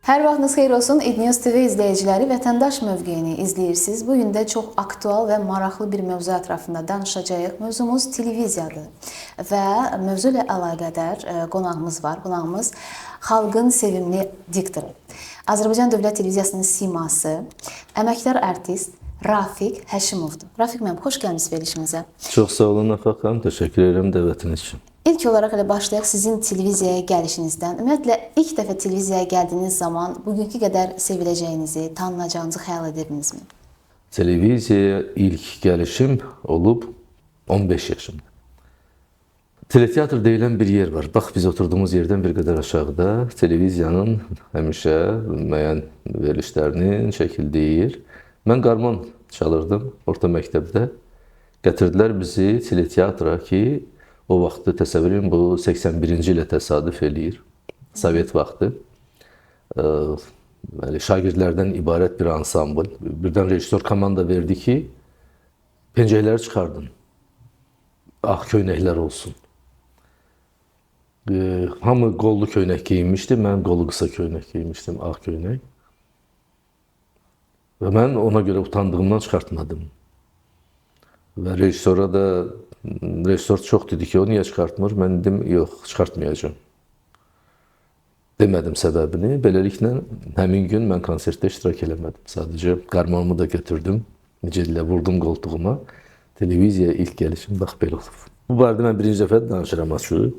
Hər vaxtınız xeyir olsun. İDNews TV izləyiciləri, vətəndaş mövqeyini izləyirsiniz. Bu gün də çox aktual və maraqlı bir mövzu ətrafında danışacağıq. Mövzumuz televiziyadır və mövzu ilə əlaqədar qonağımız var. Qonağımız xalqın sevimli diktoru, Azərbaycan Dövlət Televiziyasının siması, əməkdar artist Rafiq Həşimovdur. Rafiq müəllim, xoş gəlmisiniz verilişimizə. Çox sağ olun Afaq xanım, təşəkkür edirəm dəvətiniz üçün. İlk olaraq elə başlayaq sizin televiziyaya gəlişinizdən. Ümumiyyətlə, ilk dəfə televiziyaya gəldiyiniz zaman bugünkü qədər seviləcəyinizi, tanınacağınızı xəyal edirdinizmi? Televiziyaya ilk gəlişim olub 15 yaşımda. Teleteatr deyilən bir yer var. Bax, biz oturduğumuz yerdən bir qədər aşağıda televiziyanın həmişə müəyyən verilişlərinin çəkildiyi yer. Mən qarmon çalırdım orta məktəbdə. Gətirdilər bizi teleteatra ki, o vaxtı təsəvvür edin, bu 81-ci ilə təsadüf eləyir. Sovet vaxtı. Bəli, şagirdlərdən ibarət bir ansambl. Birdən rejissor komanda verdi ki, pencəkləri çıxardın. Ağ köynəklər olsun. Hamı qollu köynək geyinmişdi. Mən qolu qısa köynək geymişdim, ağ köynək. Və mən ona görə utandığımdan çıxartmadım. Və rejissora da, rejissor çox dedi ki, o niyə çıxartmır? Mən dedim, yox, çıxartmayacağam. Demədim səbəbini. Beləliklə, həmin gün mən konsertdə iştirak eləmədim. Sadəcə qarmonumu da götürdüm. Necə deyirlər, vurdum qoltuğuma. Televiziyaya ilk gəlişim bax belə olub. Bu barədə mən birinci dəfə danışıram açıq.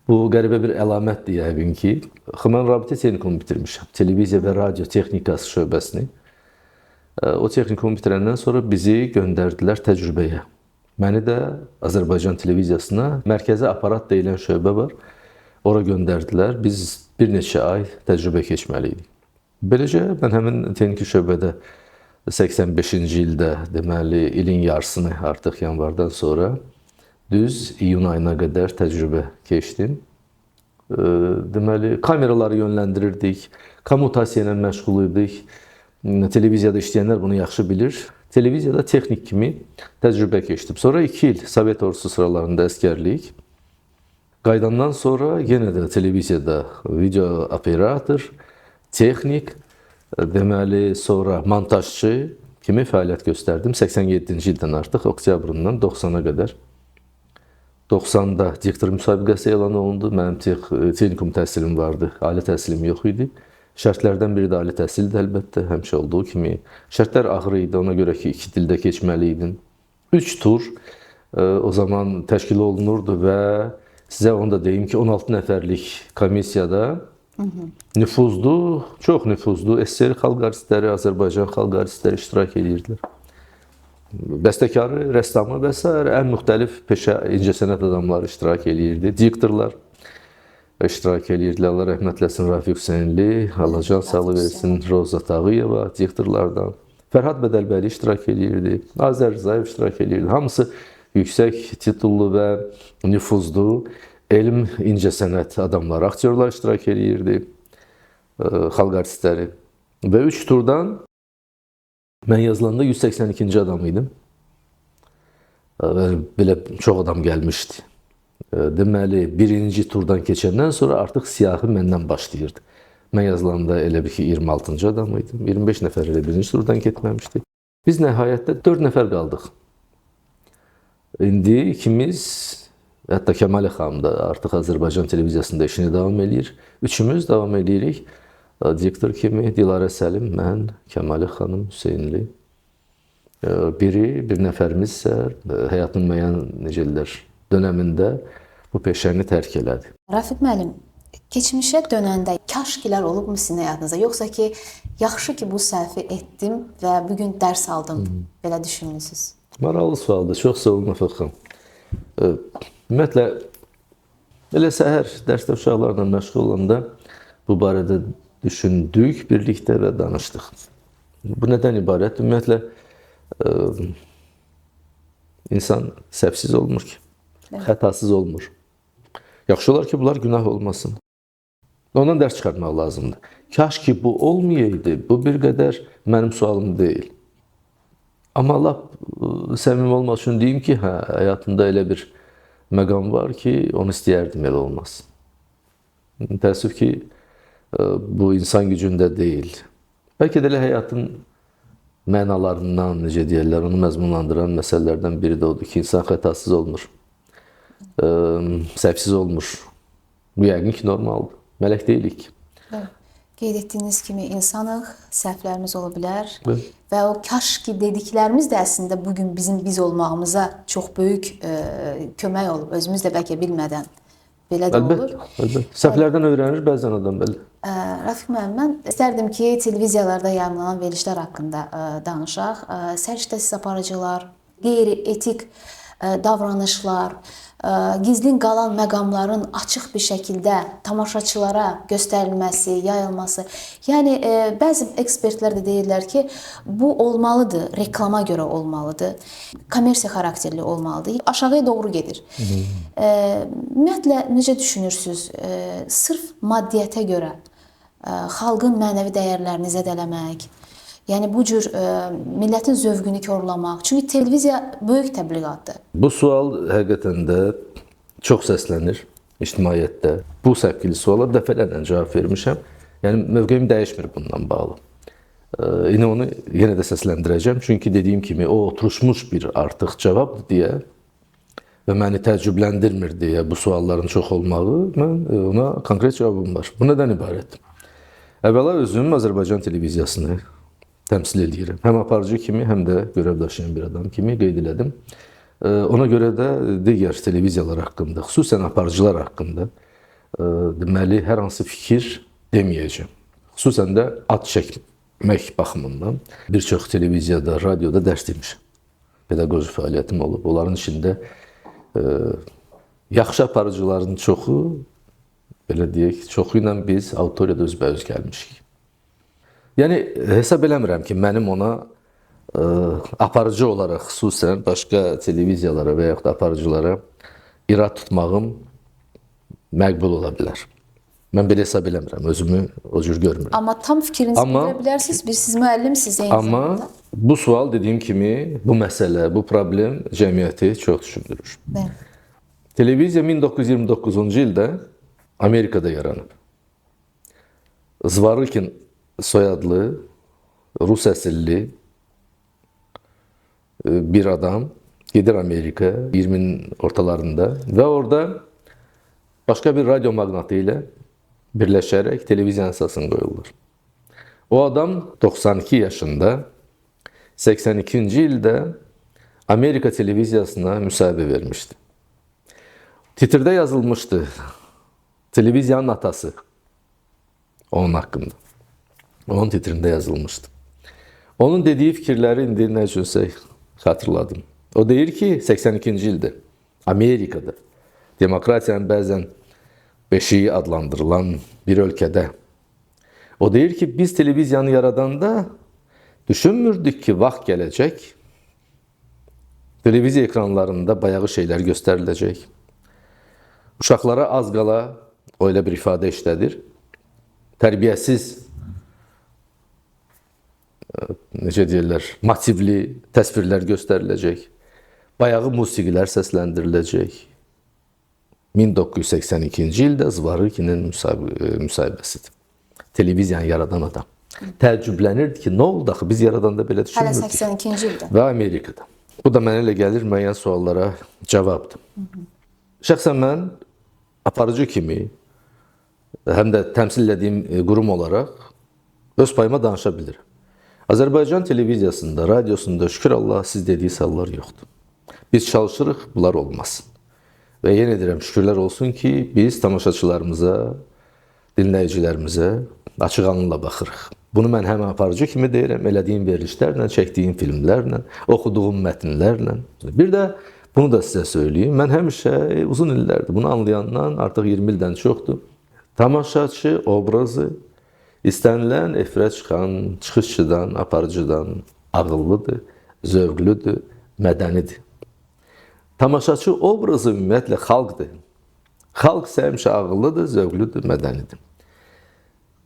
Bu qəribə bir əlamətdir yəqin ki. Axı, mən rabitə texnikumu bitirmişəm. Televiziya və radio texnikası şöbəsini. O texnikumu bitirəndən sonra bizi göndərdilər təcrübəyə. Məni də Azərbaycan televiziyasına mərkəzi aparat deyilən şöbə var. Ora göndərdilər. Biz bir neçə ay təcrübə keçməli idik. Beləcə mən həmin texniki şöbədə 85-ci ildə, deməli, ilin yarısını artıq yanvardan sonra düz iyun ayına qədər təcrübə keçdim. Deməli, kameraları yönləndirirdik, kommutasiya ilə məşğul idik. Televiziyada işləyənlər bunu yaxşı bilir. Televiziyada texnik kimi təcrübə keçdim. Sonra 2 il Sovet ordusu sıralarında əsgərlik. Qayıdandan sonra yenə də televiziyada video operator, texnik, deməli, sonra montajçı kimi fəaliyyət göstərdim. 87-ci ildən artıq oktyabrından 90-a qədər. 90-da diktor müsabiqəsi elan olundu. Mənim texnikum təhsilim vardı, ali təhsilim yox idi. Şərtlərdən biri də ali təhsildir əlbəttə, həmişə olduğu kimi. Şərtlər ağır idi, ona görə ki, 2 dildə keçməli idin. 3 tur o zaman təşkil olunurdu və sizə onu da deyim ki, 16 nəfərlik komissiyada nüfuzlu, çox nüfuzlu SSR xalq artistləri, Azərbaycan xalq artistləri iştirak edirdilər. Bəstəkarı, rəssamı və s. ən müxtəlif peşə, incəsənət adamları iştirak edirdi, diktorlar iştirak edirdilər. Allah rəhmət eləsin Rafiq Hüseynli, Allah can sağlığı versin Roza Tağıyeva, diktorlardan. Fərhad Bədəlbəyli iştirak edirdi, Azər Rzayev iştirak edirdi. Hamısı yüksək titullu və nüfuzlu elm, incəsənət adamları, aktyorlar iştirak edirdi, xalq artistləri. Və 3 turdan mən yazılanda 182-ci adam idim. Və belə çox adam gəlmişdi. Deməli, birinci turdan keçəndən sonra artıq siyahı məndən başlayırdı. Mən yazılanda elə bir ki, 26-cı adam idim. 25 nəfər elə birinci turdan getməmişdi. Biz nəhayətdə 4 nəfər qaldıq. İndi ikimiz, hətta Kəmalə xanım da artıq Azərbaycan televiziyasında işini davam eləyir. Üçümüz davam eləyirik. Diktor kimi Dilarə Səlim, mən, Kəmalə xanım, Hüseynli. Biri, bir nəfərimiz isə həyatın müəyyən, necə deyirlər, dönəmində bu peşəni tərk elədi. Rafiq müəllim, keçmişə dönəndə kaşkilər olubmu sizin həyatınızda? Yoxsa ki, yaxşı ki, bu səhvi etdim və bugün dərs aldım, belə düşünmüsünüz? Maraqlı sualdır. Çox sağ olun, Afaq xanım. Ümumiyyətlə, elə səhər dərsdə uşaqlarla məşğul olanda bu barədə düşündük birlikdə və danışdıq. Bu nədən ibarət? Ümumiyyətlə, insan səhvsiz olmur ki, xətasız olmur. Yaxşı olar ki, bunlar günah olmasın. Ondan dərs çıxartmaq lazımdır. Kaş ki, bu olmayaydı, bu bir qədər mənim sualım deyil. Amma lap səmimi olmaq üçün deyim ki, hə, həyatımda elə bir məqam var ki, onu istəyərdim elə olmasın. Təəssüf ki, Bu insan gücündə deyil. Bəlkə də elə həyatın mənalarından, necə deyirlər, onu məzmunlandıran məsələlərdən biri də odur ki, insan xətasız olmur, səhvsiz olmur. Bu yəqin ki, normaldır. Mələk deyilik. Bəli. Qeyd etdiyiniz kimi insanıq, səhvlərimiz ola bilər. Bəli. Və o kaş ki dediklərimiz də əslində bu gün bizim biz olmağımıza çox böyük kömək olub, özümüz də bəlkə bilmədən. Belə də Əlbəttə, olur. Əlbəttə. Səhvlərdən öyrənir bəzən adam belə. Rafiq müəllim, mən istərdim ki, televiziyalarda yayımlanan verilişlər haqqında danışaq. Səriştəsiz aparıcılar, qeyri-etik davranışlar, gizlin qalan məqamların açıq bir şəkildə tamaşaçılara göstərilməsi, yayılması. Yəni bəzi ekspertlər də deyirlər ki, bu olmalıdır, reklama görə olmalıdır, kommersiya xarakterli olmalıdır. Aşağıya doğru gedir. Ümumiyyətlə necə düşünürsüz? Sırf maddiyyətə görə xalqın mənəvi dəyərlərini zədələmək, yəni bu cür millətin zövqünü korlamaq. Çünki televiziya böyük təbliğatdır. Bu sual həqiqətən də çox səslənir ictimaiyyətdə. Bu səpkili suala dəfələrlə cavab vermişəm. Yəni mövqeyim dəyişmir bundan bağlı. İndi onu yenə də səsləndirəcəm. Çünki dediyim kimi o oturuşmuş bir artıq cavabdır deyə və məni təəccübləndirmir deyə bu sualların çox olmağı, mən ona konkret cavabım var. Bu nədən ibarətdir? Əvvəla özüm Azərbaycan televiziyasını təmsil eləyirəm. Həm aparıcı kimi, həm də görəv daşıyan bir adam kimi qeyd elədim. Ona görə də digər televiziyalar haqqında, xüsusən aparıcılar haqqında deməli, hər hansı fikir deməyəcəm. Xüsusən də ad çəkmək baxımından bir çox televiziyada, radioda dərs demişəm. Pedaqoji fəaliyyətim olub. Onların içində yaxşı aparıcıların çoxu, belə deyək, çoxu ilə biz auditoriyada üzbəüz gəlmişik. Yəni, hesab eləmirəm ki, mənim ona aparıcı olaraq xüsusən başqa televiziyalara və yaxud da aparıcılara irad tutmağım məqbul ola bilər. Mən belə hesab eləmirəm, özümü o cür görmürəm. Amma tam fikrinizi bildirə bilərsiniz, bir siz müəllimsiniz eyni Amma zamanda. Bu sual dediyim kimi, bu məsələ, bu problem cəmiyyəti çox düşündürür. Bəli. Televiziya 1929-cu ildə Amerikada yaranıb. Zvarıkin soyadlı, Rus əsilli bir adam gedir Amerika 20-nin ortalarında və orada başqa bir radio maqnatı ilə birləşərək televiziyanın əsasını qoyurlar. O adam 92 yaşında 82-ci ildə Amerika televiziyasına müsahibə vermişdi. Titrdə yazılmışdı televiziyanın atası onun haqqında. Onun titrində yazılmışdı. Onun dediyi fikirləri indi nə üçünsə xatırladım. O deyir ki, 82-ci ildə Amerikada demokratiyanın bəzən beşiği adlandırılan bir ölkədə o deyir ki, biz televiziyanı yaradanda düşünmürdük ki, vaxt gələcək, televiziya ekranlarında bayağı şeylər göstəriləcək. Uşaqlara az qala, o elə bir ifadə işlədir, tərbiyəsiz, necə deyirlər, motivli təsvirlər göstəriləcək, bayağı musiqilər səsləndiriləcək. 1982-ci ildə Zvarıkinin müsahibəsidir. Televiziyanı yaradan adam. Təəccüblənirdi ki, nə oldu axı, biz yaradanda belə düşünmürdük. Hələ 82-ci ildə. Və Amerikada. Bu da mənə elə gəlir, müəyyən suallara cavabdır. Şəxsən mən aparıcı kimi, həm də təmsil elədiyim qurum olaraq öz payıma danışa bilirəm. Azərbaycan televiziyasında, radiosunda şükür Allah siz dediyiniz hallar yoxdur. Biz çalışırıq, bunlar olmasın. Və yenə deyirəm, şükürlər olsun ki, biz tamaşaçılarımıza, dinləyicilərimizə açıq alınla baxırıq. Bunu mən həm aparıcı kimi deyirəm, elədiyim verilişlərlə, çəkdiyim filmlərlə, oxuduğum mətnlərlə. Bir də bunu da sizə söyləyim, mən həmişə uzun illərdir, bunu anlayandan artıq 20 ildən çoxdur. Tamaşaçı obrazı istənilən efirə çıxan çıxışçıdan, aparıcıdan ağıllıdır, zövqlüdür, mədənidir. Tamaşaçı obrazı ümumiyyətlə xalqdır. Xalq isə həmişə ağıllıdır, zövqlüdür, mədənidir.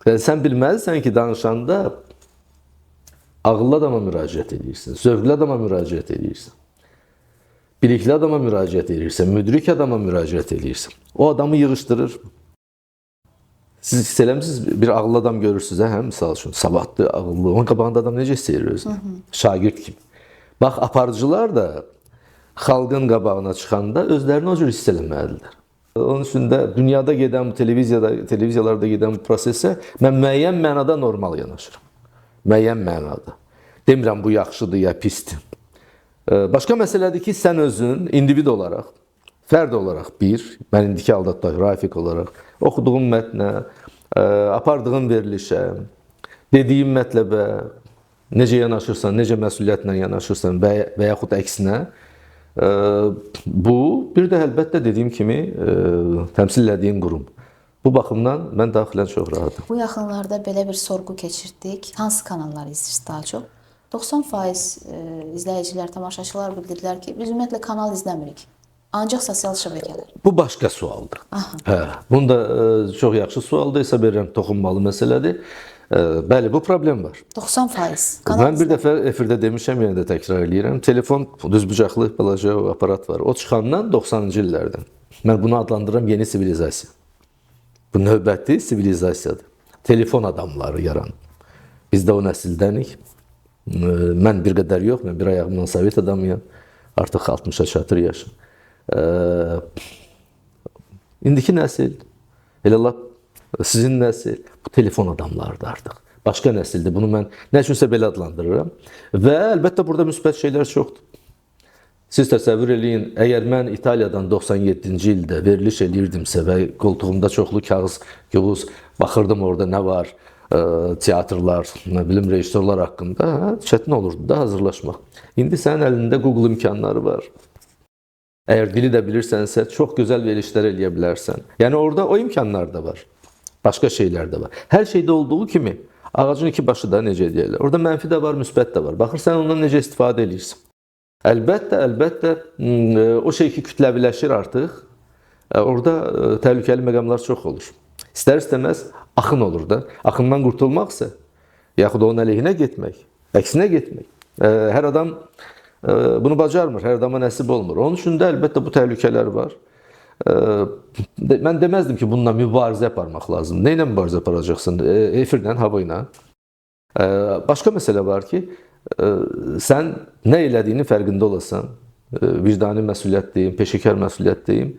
Yəni, sən bilməlisən ki, danışanda ağıllı adama müraciət edirsən, zövqlü adama müraciət edirsən, bilikli adama müraciət edirsən, müdrik adama müraciət edirsən. O adamı yığışdırır. Siz hiss eləmisiniz, bir ağıllı adam görürsünüz, hə, misal üçün, savadlı, ağıllı, onun qabağında adam necə hiss edir özünü? Şagird kimi. Bax, aparıcılar da xalqın qabağına çıxanda özlərini o cür hiss eləməlidirlər. Onun üçün də dünyada gedən bu televiziyalarda gedən bu prosesə mən müəyyən mənada normal yanaşıram. Müəyyən mənada. Demirəm bu yaxşıdır ya pisdir. Başqa məsələdir ki, sən özün individ olaraq, fərd olaraq bir, mən indiki halda tutaq, Rafiq olaraq, oxuduğum mətnə, apardığım verilişə, dediyim mətləbə necə yanaşırsan, necə məsuliyyətlə yanaşırsan və yaxud əksinə, bu bir də əlbəttə dediyim kimi təmsil elədiyin qurum. Bu baxımdan mən daxilən çox rahatam. Bu yaxınlarda belə bir sorğu keçirtdik. Hansı kanalları izləyirsiniz daha çox? 90% izləyicilər, tamaşaçılar bildirdilər ki, biz ümumiyyətlə kanal izləmirik. Ancaq sosial şəbəkələr. Bu başqa sualdır. Aha. Hə, bunu da çox yaxşı sualdır, hesab edirəm toxunmalı məsələdir. Bəli, bu problem var. 90%. Mən bir dəfə efirdə demişəm, yenə də təkrar eləyirəm. Telefon düzbucaqlı balaca o aparat var. O çıxandan 90-cı illərdən. Mən bunu adlandırıram yeni sivilizasiya. Bu növbəti sivilizasiyadır. Telefon adamları yarandı. Biz də o nəsildənik. Mən bir qədər yox, mən bir ayağımdan Sovet adamıyam. Artıq 60-a çatır yaşım. İndiki nəsil, elə lap sizin nəsil, bu telefon adamlarıdır artıq. Başqa nəsildir. Bunu mən nə üçünsə belə adlandırıram. Və əlbəttə burada müsbət şeylər çoxdur. Siz təsəvvür eləyin, əgər mən İtaliyadan 97-ci ildə veriliş eləyirdimsə və qoltuğumda çoxlu kağız, qığız, baxırdım orada nə var, teatrlar, nə bilim, rejissorlar haqqında, hə, çətin olurdu da hazırlaşmaq. İndi sənin əlində Google imkanları var. Əgər dili də bilirsənsə, çox gözəl verilişlər eləyə bilərsən. Yəni orada o imkanlar da var. Başqa şeylər də var. Hər şeydə olduğu kimi ağacın iki başı da necə deyirlər. Orada mənfi də var, müsbət də var. Baxırsan ondan necə istifadə eləyirsən. Əlbəttə, əlbəttə o şey ki kütləviləşir artıq, orada təhlükəli məqamlar çox olur. İstər-istəməz axın olur da. Axından qurtulmaqsa, yaxud onun əleyhinə getmək, əksinə getmək. Hər adam bunu bacarmır, hər adama nəsib olmur. Onun üçün də əlbəttə bu təhlükələr var. Mən deməzdim ki, bununla mübarizə aparmaq lazımdır. Nə ilə mübarizə aparacaqsın? Efirlə, hava ilə. Başqa məsələ var ki, sən nə elədiyinin fərqində olasan, vicdani məsuliyyət deyim, peşəkar məsuliyyət deyim,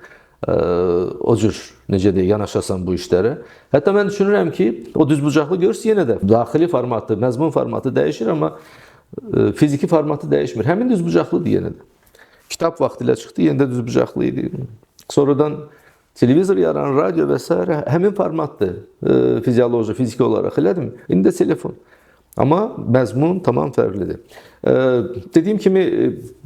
o cür, necə deyək, yanaşasan bu işlərə. Hətta mən düşünürəm ki, o düzbucaqlı görürsün, yenə də daxili formatı, məzmun formatı dəyişir, amma fiziki formatı dəyişmir. Həmin düzbucaqlıdır yenə də. Kitab vaxtilə çıxdı, yenə də düzbucaqlı idi. Sonradan televizor yaran, radio və s. həmin formatdır, fizioloji, fiziki olaraq, elədirmi? İndi də telefon. Amma məzmun tamam fərqlidir. Dediyim kimi,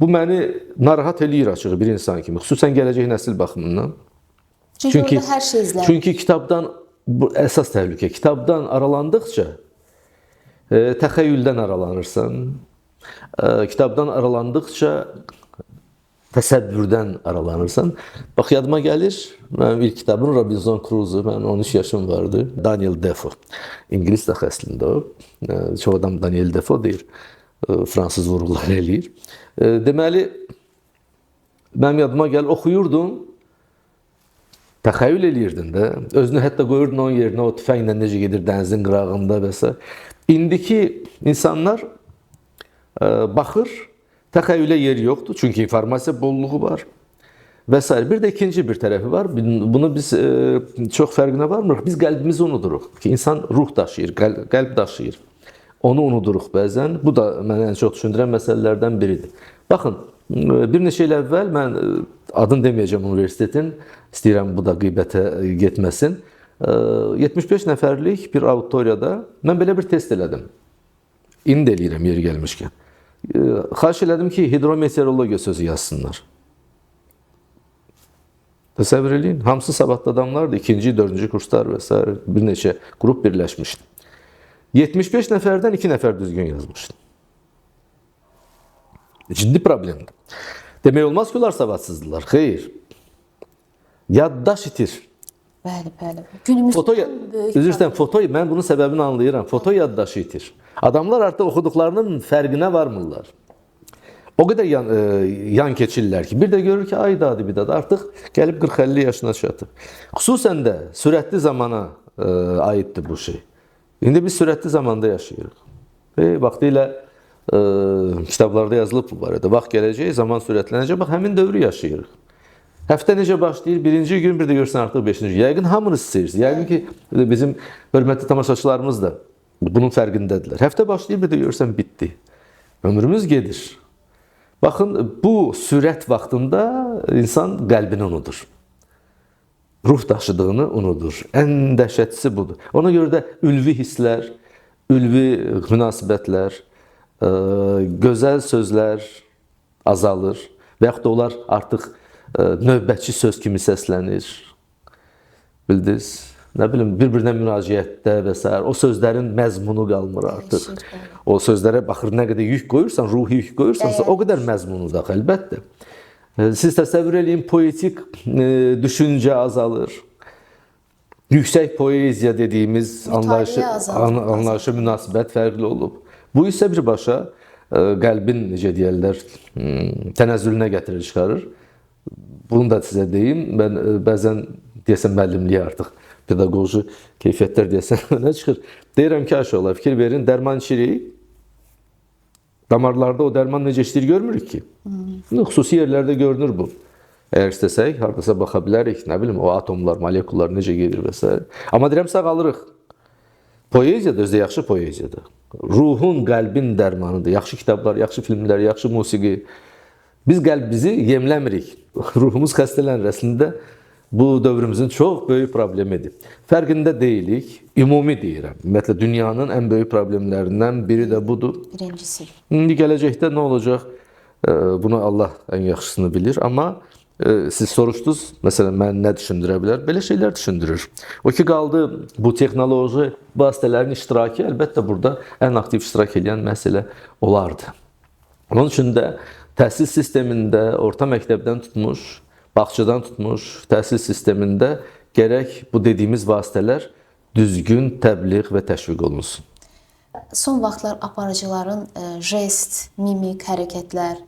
bu məni narahat eləyir açığı bir insan kimi, xüsusən gələcək nəsil baxımından. Çünki orada hər şey izlənir. Çünki kitabdan, bu əsas təhlükə, kitabdan aralandıqca təxəyyüldən aralanırsan, kitabdan aralandıqca təsəvvürdən aralanırsan. Bax, yadıma gəlir, mənim ilk kitabım Robinson Crusoe, mənim 13 yaşım vardı. Daniel Defoe, İngilis də əslində o. Çox adam Daniel Defoe deyir, fransız vurğuları eləyir. Deməli, mənim yadıma gəlir, oxuyurdum, təxəyyül eləyirdin də, özünü hətta qoyurdun onun yerinə, o tüfənglə necə gedir dənizin qırağında və s. İndiki insanlar baxır, təxəyyülə yer yoxdur, çünki informasiya bolluğu var və s. Bir də ikinci bir tərəfi var, bunu biz çox fərqinə varmırıq, biz qəlbimizi unuduruq ki, insan ruh daşıyır, qəlb daşıyır. Onu unuduruq bəzən, bu da mənə ən çox düşündürən məsələlərdən biridir. Baxın, bir neçə il əvvəl mən adını deməyəcəm universitetin, istəyirəm bu da qeybətə getməsin, 75 nəfərlik bir auditoriyada mən belə bir test elədim. İndi eləyirəm yeri gəlmişkən. Xahiş elədim ki, hidrometeorologiya sözü yazsınlar. Təsəvvür eləyin, hamısı savadlı adamlardı, ikinci, dördüncü kurslar və s. bir neçə qrup birləşmişdi. 75 nəfərdən 2 nəfər düzgün yazmışdı. Ciddi problemdir. Demək olmaz ki, onlar savadsızdılar. Xeyr. Yaddaş itir. Bəli, bəli. Günümüzün böyük üzr istəyirəm, foto, mən bunun səbəbini anlayıram. Foto yaddaşı itir. Adamlar artıq oxuduqlarının fərqinə varmırlar. O qədər yan keçirlər ki, bir də görür ki, ay dadı bir dadı, artıq gəlib 40-50 yaşına çatıb. Xüsusən də sürətli zamana aiddir bu şey. İndi biz sürətli zamanda yaşayırıq. Və vaxtilə kitablarda yazılıb bu barədə. Vaxt gələcək, zaman sürətlənəcək. Bax, həmin dövrü yaşayırıq. Həftə necə başlayır? Birinci gün, bir də görürsən artıq beşinci gün. Yəqin hamınız istəyirsiniz. Yəqin ki, bizim hörmətli tamaşaçılarımız da bunun fərqindədirlər. Həftə başlayır, bir də görürsən bitdi. Ömrümüz gedir. Baxın, bu sürət vaxtında insan qəlbini unudur. Ruh daşıdığını unudur. Ən dəhşətlisi budur. Ona görə də ülvi hisslər, ülvi münasibətlər, gözəl sözlər azalır və yaxud da onlar artıq növbətçi söz kimi səslənir. Bildiniz? Nə bilim, bir-birinə müraciətdə və s. O sözlərin məzmunu qalmır artıq. O sözlərə baxır, nə qədər yük qoyursan, ruhi yük qoyursansa, o qədər məzmunu da, əlbəttə. Siz təsəvvür eləyin, poetik düşüncə azalır. Yüksək poeziya dediyimiz anlayışa münasibət fərqli olub. Bu isə birbaşa qəlbin, necə deyərlər, tənəzzülünə gətirir, çıxarır. Bunu da sizə deyim, mən bəzən deyəsən müəllimliyə artıq pedaqoji keyfiyyətlər deyəsən önə çıxır. Deyirəm ki, aşağılar, fikir verin, dərman içirik. Damarlarda o dərman necə işləyir görmürük ki. Xüsusi yerlərdə görünür bu. Əgər istəsək, haradasa baxa bilərik, nə bilim, o atomlar, molekullar necə gedir və s. Amma deyirəm, sağalırıq. Poeziya da özü də yaxşı poeziyadır. Ruhun, qəlbin dərmanıdır. Yaxşı kitablar, yaxşı filmlər, yaxşı musiqi. Biz qəlbimizi yemləmirik. Ruhumuz xəstələnir. Əslində, bu dövrümüzün çox böyük problemidir. Fərqində deyilik, ümumi deyirəm. Ümumiyyətlə, dünyanın ən böyük problemlərindən biri də budur. Birincisi. İndi gələcəkdə nə olacaq? Bunu Allah ən yaxşısını bilir. Amma siz soruşdunuz, məsələn, mən nə düşündürə bilər? Belə şeylər düşündürür. O ki, qaldı bu texnoloji vasitələrin iştirakı, əlbəttə burada ən aktiv iştirak edən məsələ olardı. Onun üçün də təhsil sistemində, orta məktəbdən tutmuş, bağçadan tutmuş, təhsil sistemində gərək bu dediyimiz vasitələr düzgün təbliğ və təşviq olunsun. Son vaxtlar aparıcıların jest, mimik hərəkətlər,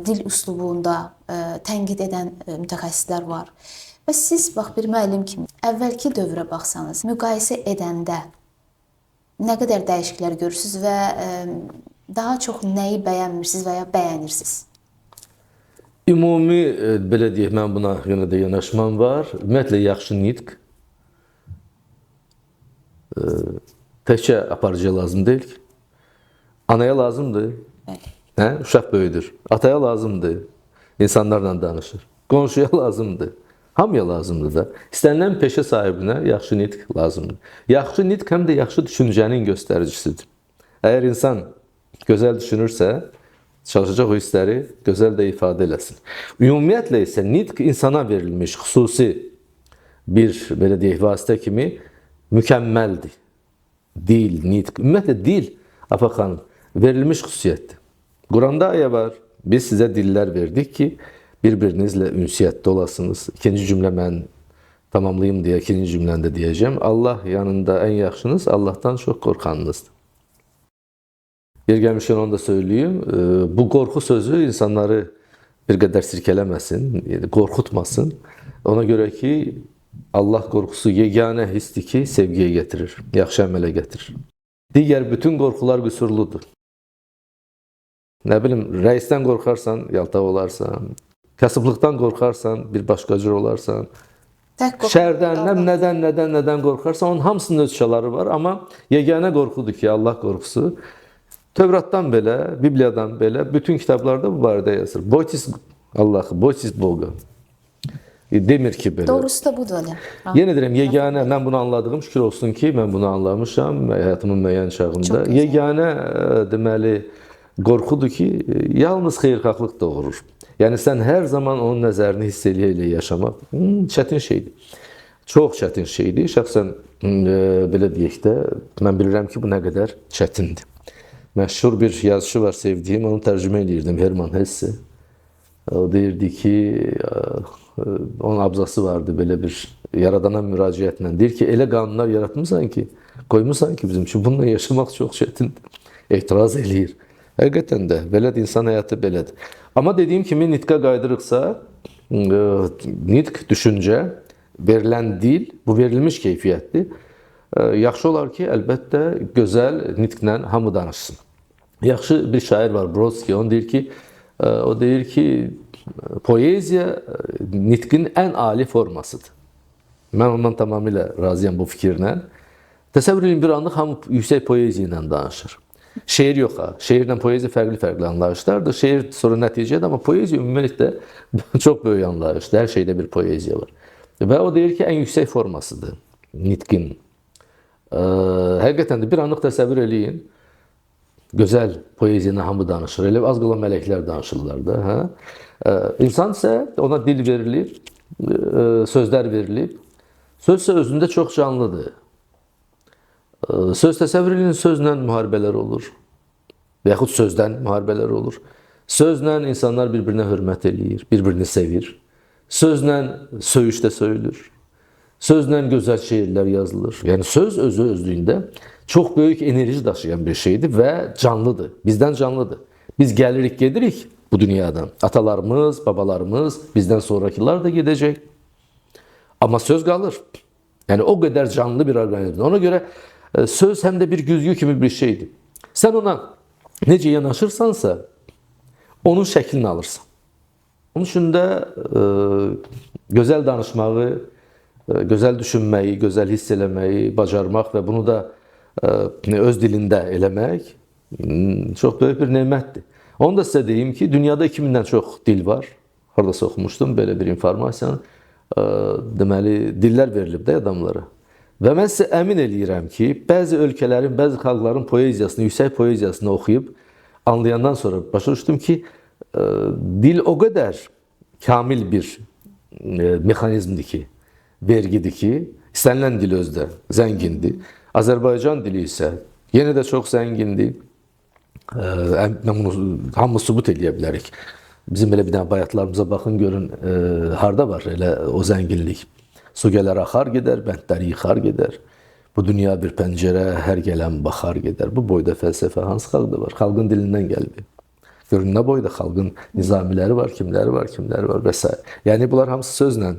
dil üslubunda tənqid edən mütəxəssislər var. Və siz bax bir müəllim kimi əvvəlki dövrə baxsanız, müqayisə edəndə nə qədər dəyişikliklər görürsünüz və daha çox nəyi bəyənmirsiniz və ya bəyənirsiniz? Ümumi, belə deyək, mən buna yenə də yanaşmam var. Ümumiyyətlə, yaxşı nitq təkcə aparıcıya lazım deyil ki. Anaya lazımdır. Bəli. Hə? Uşaq böyüdür. Ataya lazımdır. İnsanlarla danışır. Qonşuya lazımdır. Hamıya lazımdır da. İstənilən peşə sahibinə yaxşı nitq lazımdır. Yaxşı nitq həm də yaxşı düşüncənin göstəricisidir. Əgər insan gözəl düşünürsə, çalışacaq o hissləri gözəl də ifadə eləsin. Ümumiyyətlə isə nitq insana verilmiş xüsusi bir, belə deyək, vasitə kimi mükəmməldir. Dil, nitq, ümumiyyətlə dil, Afaq xanım, verilmiş xüsusiyyətdir. Quranda ayə var, biz sizə dillər verdik ki, bir-birinizlə ünsiyyətdə olasınız. İkinci cümlə mən tamamlayayım deyə ikinci cümləni də deyəcəm. Allah yanında ən yaxşınız, Allahdan çox qorxanınızdır. Bir gəlmişkən onu da söyləyim, bu qorxu sözü insanları bir qədər sirkələməsin, qorxutmasın. Ona görə ki, Allah qorxusu yeganə hissdir ki, sevgiyə gətirir, yaxşı əmələ gətirir. Digər bütün qorxular qüsurludur. Nə bilim, rəisdən qorxarsan, yaltaq olarsan, kasıblıqdan qorxarsan, bir başqa cür olarsan, şərdən, nədən qorxarsan, onun hamısının öz şaları var, amma yeganə qorxudur ki, Allah qorxusu. Tövratdan belə, Bibliyadan belə, bütün kitablarda bu barədə yazır. Boytis Allahı, boytis Boga. Demir ki belə. Doğrusu da budur elə. Yenə deyirəm, yeganə, mən bunu anladığım, şükür olsun ki, mən bunu anlamışam həyatımın müəyyən çağında. Yeganə, deməli, qorxudur ki, yalnız xeyirxahlıq doğurur. Yəni, sən hər zaman onun nəzərini hiss eləyə-eləyə yaşamaq çətin şeydir. Çox çətin şeydir. Şəxsən, belə deyək də, mən bilirəm ki, bu nə qədər çətindir. Məşhur bir yazışı var sevdiyim, onu tərcümə eləyirdim, Hermann Hesse. O deyirdi ki, onun abzası vardı belə bir yaradana müraciətlə. Deyir ki, elə qanunlar yaratmısan ki, qoymusan ki bizim üçün bununla yaşamaq çox çətindir. Etiraz eləyir. Həqiqətən də, belədir, insan həyatı belədir. Amma dediyim kimi nitqə qayıdırıqsa, nitq, düşüncə, Verilən dil, bu verilmiş keyfiyyətdir. Yaxşı olar ki, əlbəttə gözəl nitqlə hamı danışsın. Yaxşı bir şair var, Brodski, onu deyir ki, o deyir ki, poeziya nitqin ən ali formasıdır. Mən ondan tamamilə razıyam bu fikirlə. Təsəvvür edin, bir anlıq hamı yüksək poeziya ilə danışır. Şeir yox ha. Şeirlə poeziya fərqli-fərqli anlayışlardır. Şeir sonra nəticədir, amma poeziya ümumiyyətlə çox böyük anlayışdır. Hər şeydə bir poeziya var. Və o deyir ki, ən yüksək formasıdır nitqin. Həqiqətən də bir anlıq təsəvvür eləyin. Gözəl poeziya ilə hamı danışır. Elə az qala mələklər danışırlar da. Hə? İnsan isə ona dil verilib, sözlər verilib. Söz isə özündə çox canlıdır. Söz təsəvvür eləyin, sözlə müharibələr olur. Və yaxud sözdən müharibələr olur. Sözlə insanlar bir-birinə hörmət eləyir, bir-birini sevir. Sözlə söyüş də söyülür. Sözlə gözəl şeirlər yazılır. Yəni söz özü özlüyündə çox böyük enerji daşıyan bir şeydir və canlıdır. Bizdən canlıdır. Biz gəlirik, gedirik bu dünyadan. Atalarımız, babalarımız, bizdən sonrakılar da gedəcək. Amma söz qalır. Yəni o qədər canlı bir orqanizmdir. Ona görə söz həm də bir güzgü kimi bir şeydir. Sən ona necə yanaşırsansa, onun şəklini alırsan. Onun üçün də gözəl danışmağı, gözəl düşünməyi, gözəl hiss eləməyi bacarmaq və bunu da öz dilində eləmək çox böyük bir nemətdir. Onu da sizə deyim ki, dünyada 2000-dən çox dil var. Haradasa oxumuşdum belə bir informasiyanı. Deməli, dillər verilib də adamlara. Və mən sizə əmin eləyirəm ki, bəzi ölkələrin, bəzi xalqların poeziyasını, yüksək poeziyasını oxuyub anlayandan sonra başa düşdüm ki, dil o qədər kamil bir mexanizmdir ki, vergidir ki, istənilən dil özdə zəngindir. Azərbaycan dili isə yenə də çox zəngindir. Mən bunu hamı sübut eləyə bilərik. Bizim elə bir dənə bayatlarımıza baxın, görün harda var elə o zənginlik. Su gələr axar gedər, bəndləri yıxar gedər. Bu dünya bir pəncərə, hər gələn baxar gedər. Bu boyda fəlsəfə hansı xalqda var? Xalqın dilindən gəlib. Görün nə boyda xalqın nizamiləri var, kimləri var, kimləri var və s. Yəni bunlar hamısı sözlə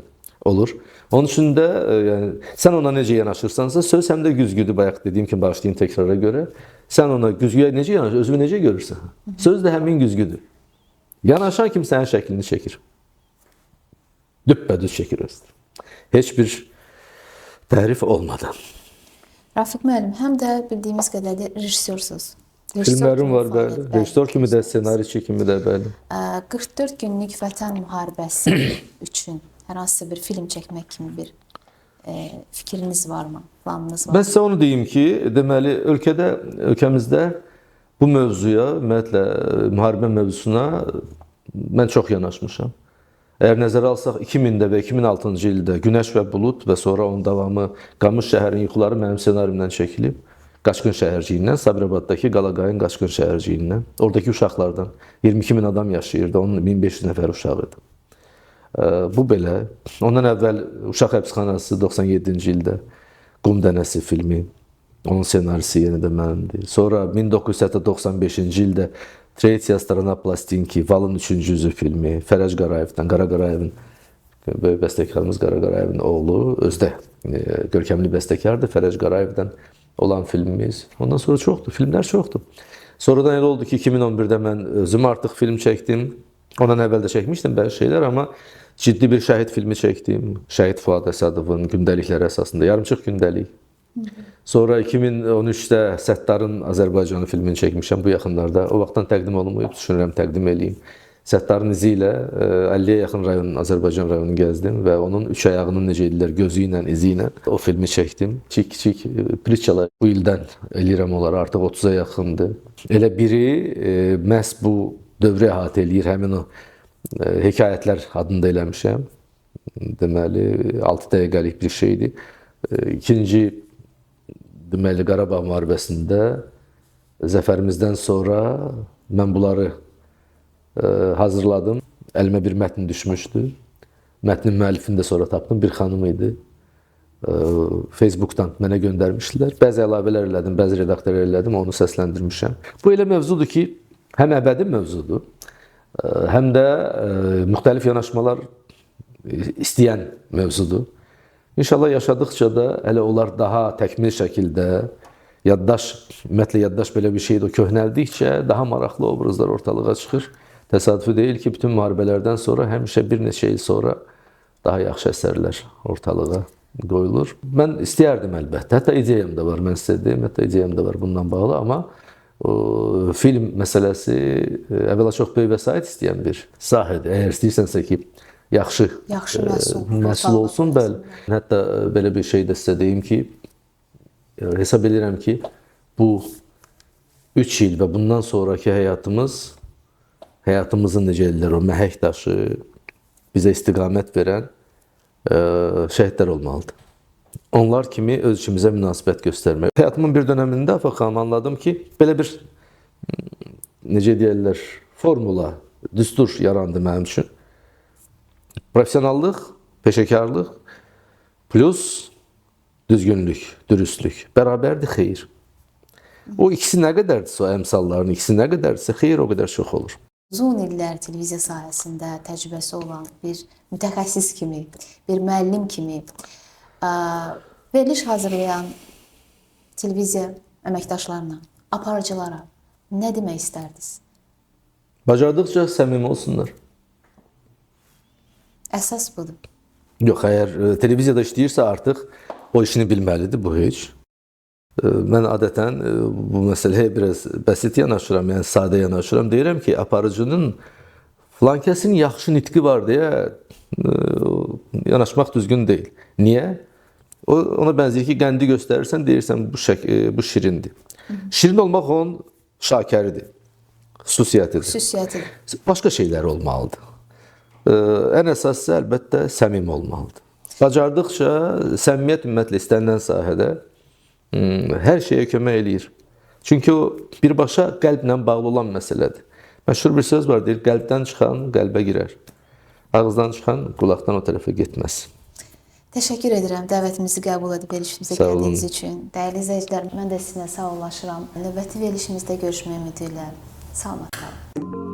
olur. Onun üçün də yəni, sən ona necə yanaşırsansa, söz həm də güzgüdür. Bayaq dediyim kimi, başlayayım təkrara görə. Sən ona güzgüyə necə yanaşırsan, özünü necə görürsən? Söz də həmin güzgüdür. Yanaşan kim sənin şəklini çəkir. Düppədüz çəkir özü. Heç bir tərif olmadan. Rafiq müəllim, həm də bildiyimiz qədərlə rejissorsuz. Filmlərim var, bəli. Rejissor kimi də, ssenariçi kimi də, bəli. 44 günlük vətən müharibəsi üçün hər hansısa bir film çəkmək kimi bir fikriniz varmı, planınız var mı? Mən sizə onu deyim ki, deməli, ölkəmizdə bu mövzuya, ümumiyyətlə, müharibə mövzusuna mən çox yanaşmışam. Əgər nəzərə alsaq, 2000-də və 2006-cı ildə Günəş və Bulud və sonra onun davamı Qamış şəhərin yuxuları mənim ssenarimdən çəkilib. Qaçqın şəhərciyindən, Sabirabaddakı Qalaqayın Qaçqın şəhərciyindən, oradakı uşaqlardan 22 min adam yaşayırdı, onun 1500 nəfər uşağı idi. Bu belə. Ondan əvvəl Uşaq Həbsxanası 97-ci ildə Qum Dənəsi filmi, onun ssenarisi yenə də mənimdir. Sonra 1995-ci ildə Tretya Strana Plastinki, Valın Üçüncü Yüzü filmi, Fərəc Qarayevdən, Qara Qarayevin, böyük bəstəkarımız Qara Qarayevin oğlu, özdə görkəmli bəstəkardır, Fərəc Qarayevdən olan filmimiz. Ondan sonra çoxdur, filmlər çoxdur. Sonradan elə oldu ki, 2011-də mən özüm artıq film çəkdim. Ondan əvvəl də çəkmişdim bəzi şeylər, amma ciddi bir şəhid filmi çəkdim. Şəhid Fuad Əsədovun gündəlikləri əsasında, yarımçıq gündəlik. Sonra 2013-də Səttarın Azərbaycanı filmini çəkmişəm bu yaxınlarda. O vaxtdan təqdim olunmayıb, düşünürəm təqdim eləyim. Səttarın izi ilə 50-yə yaxın rayon, Azərbaycan rayonunu gəzdim və onun üç ayağının necə edirlər, gözü ilə, izi ilə o filmi çəkdim. Kiçik-kiçik pritçalar bu ildən eləyirəm onları, artıq 30-a yaxındır. Elə biri məhz bu dövrü əhatə eləyir, həmin o hekayətlər adında eləmişəm. Deməli, 6 dəqiqəlik bir şeydir. İkinci, deməli, Qarabağ müharibəsində zəfərimizdən sonra mən bunları hazırladım. Əlimə bir mətn düşmüşdü. Mətnin müəllifini də sonra tapdım. Bir xanım idi. Facebookdan mənə göndərmişdilər. Bəzi əlavələr elədim, bəzi redaktorlar elədim, onu səsləndirmişəm. Bu elə mövzudur ki, həm əbədi mövzudur, həm də müxtəlif yanaşmalar istəyən mövzudur. İnşallah yaşadıkça da hələ onlar daha təkmil şəkildə yaddaş, ümumiyyətlə yaddaş belə bir şeydir, o köhnəldikcə daha maraqlı obrazlar ortalığa çıxır. Təsadüfi deyil ki, bütün müharibələrdən sonra həmişə bir neçə il sonra daha yaxşı əsərlər ortalığa qoyulur. Mən istəyərdim əlbəttə. Hətta ideyam da var, mən sizə deyim, hətta ideyam da var bundan bağlı, amma o film məsələsi əvvəla çox böyük vəsait istəyən bir sahədir. Əgər istəyirsənsə ki, yaxşı məhsul olsun, bəli. Hətta belə bir şey də sizə deyim ki, hesab edirəm ki, bu 3 il və bundan sonraki həyatımız, həyatımızın necə ellər o məhək daşı, bizə istiqamət verən şəhidlər olmalıdır. Onlar kimi öz işimizə münasibət göstərmək. Həyatımın bir dönəmində Afaq xanım anladım ki, belə bir, necə deyirlər, formula, düstur yarandı mənim üçün. Professionallıq, peşəkarlıq plus düzgünlük, dürüstlük. Bərabərdir xeyir. O ikisi nə qədərdirsə, o əmsalların ikisi nə qədərdirsə, xeyir o qədər çox olur. Uzun illər televiziya sahəsində təcrübəsi olan bir mütəxəssis kimi, bir müəllim kimi veriliş hazırlayan televiziya əməkdaşlarına, aparıcılara nə demək istərdiniz? Bacardıqca səmimi olsunlar. Əsas budur. Yox, əgər televiziyada işləyirsə artıq o işini bilməlidir, bu heç. Mən adətən bu məsələyə biraz bəsit yanaşıram, yəni sadə yanaşıram. Deyirəm ki, aparıcının filan kəsin yaxşı nitqi var deyə yanaşmaq düzgün deyil. Niyə? Ona bənzəyir ki, qəndi göstərirsən, deyirsən bu şirindir. Şirin olmaq onun şakəridir, xüsusiyyətidir. Xüsusiyyətidir. Başqa şeylər olmalıdır. Ən əsası əlbəttə səmimi olmalıdır. Bacardıqca səmimiyyət ümumiyyətlə istənilən sahədə hər şeyə kömək eləyir. Çünki o birbaşa qəlblə bağlı olan məsələdir. Məşhur bir söz var, deyir, qəlbdən çıxan qəlbə girər. Ağızdan çıxan qulaqdan o tərəfə getməz. Təşəkkür edirəm dəvətimizi qəbul edib verilişimizə gəldiyiniz üçün. Dəyərli izləyicilər, mən də sizinlə sağollaşıram. Növbəti verilişimizdə görüşmək ümidi ilə. Salamat qalın.